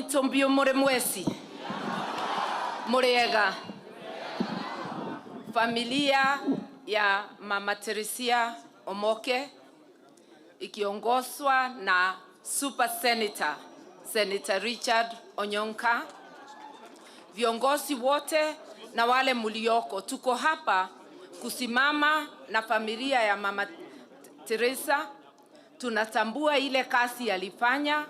Mbiũ mũrĩ mweci mũrĩega. Familia ya Mama Teresia Omoke ikiongozwa na Super Senator, Senator Richard Onyonka, viongozi wote na wale mlioko, tuko hapa kusimama na familia ya Mama Teresa. Tunatambua ile kazi alifanya,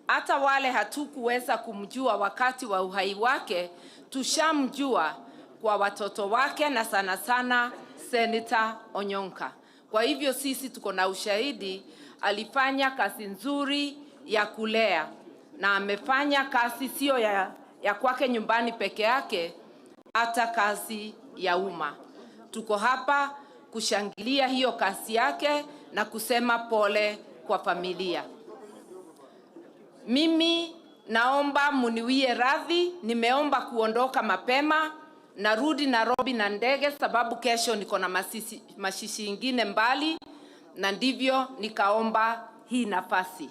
hata wale hatukuweza kumjua wakati wa uhai wake, tushamjua kwa watoto wake na sana sana Senator Onyonka. Kwa hivyo sisi tuko na ushahidi, alifanya kazi nzuri ya kulea na amefanya kazi sio ya kwake nyumbani peke yake, hata kazi ya umma. Tuko hapa kushangilia hiyo kazi yake na kusema pole kwa familia. Mimi naomba muniwie radhi, nimeomba kuondoka mapema, narudi Nairobi na ndege sababu kesho niko na mashishi ingine mbali, na ndivyo nikaomba hii nafasi.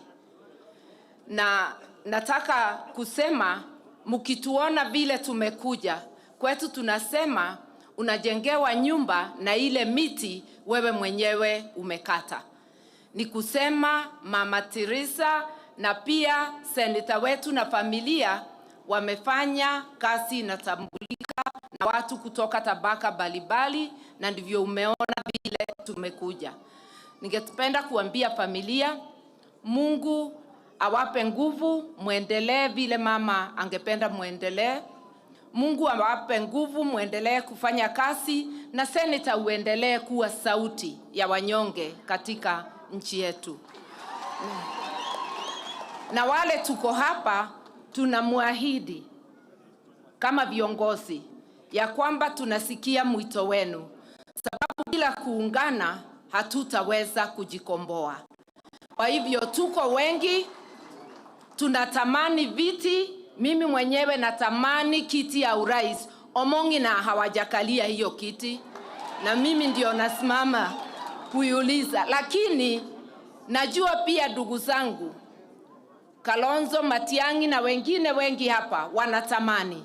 Na nataka kusema mkituona vile tumekuja kwetu, tunasema unajengewa nyumba na ile miti wewe mwenyewe umekata. Ni kusema Mama Teresa na pia seneta wetu na familia wamefanya kazi inatambulika na watu kutoka tabaka mbalimbali, na ndivyo umeona vile tumekuja. Ningependa kuambia familia, Mungu awape nguvu, muendelee vile mama angependa muendelee. Mungu awape nguvu, muendelee kufanya kazi, na seneta uendelee kuwa sauti ya wanyonge katika nchi yetu. Na wale tuko hapa tunamwahidi kama viongozi ya kwamba tunasikia mwito wenu, sababu bila kuungana hatutaweza kujikomboa. Kwa hivyo tuko wengi, tunatamani viti. Mimi mwenyewe natamani kiti ya urais. Omongi na hawajakalia hiyo kiti, na mimi ndio nasimama kuiuliza, lakini najua pia ndugu zangu Kalonzo, Matiang'i na wengine wengi hapa wanatamani.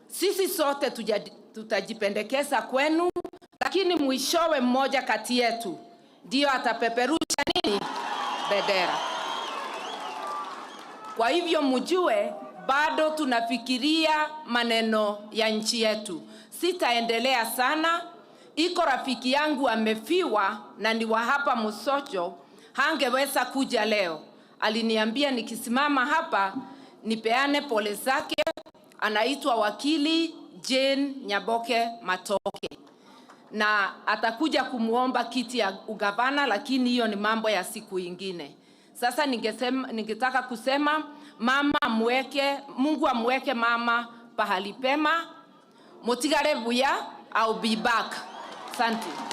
Sisi sote tutajipendekeza kwenu, lakini mwishowe mmoja kati yetu ndio atapeperusha nini bendera. Kwa hivyo mjue bado tunafikiria maneno ya nchi yetu. Sitaendelea sana. Iko rafiki yangu amefiwa na ni wa hapa Mosocho, hangeweza kuja leo. Aliniambia nikisimama hapa nipeane pole zake. Anaitwa wakili Jane Nyaboke Matoke na atakuja kumuomba kiti ya ugavana, lakini hiyo ni mambo ya siku ingine. Sasa ningesema, ningetaka kusema mama amweke, Mungu amweke mama pahali pema. Mutigare buya, I'll be back. Asante.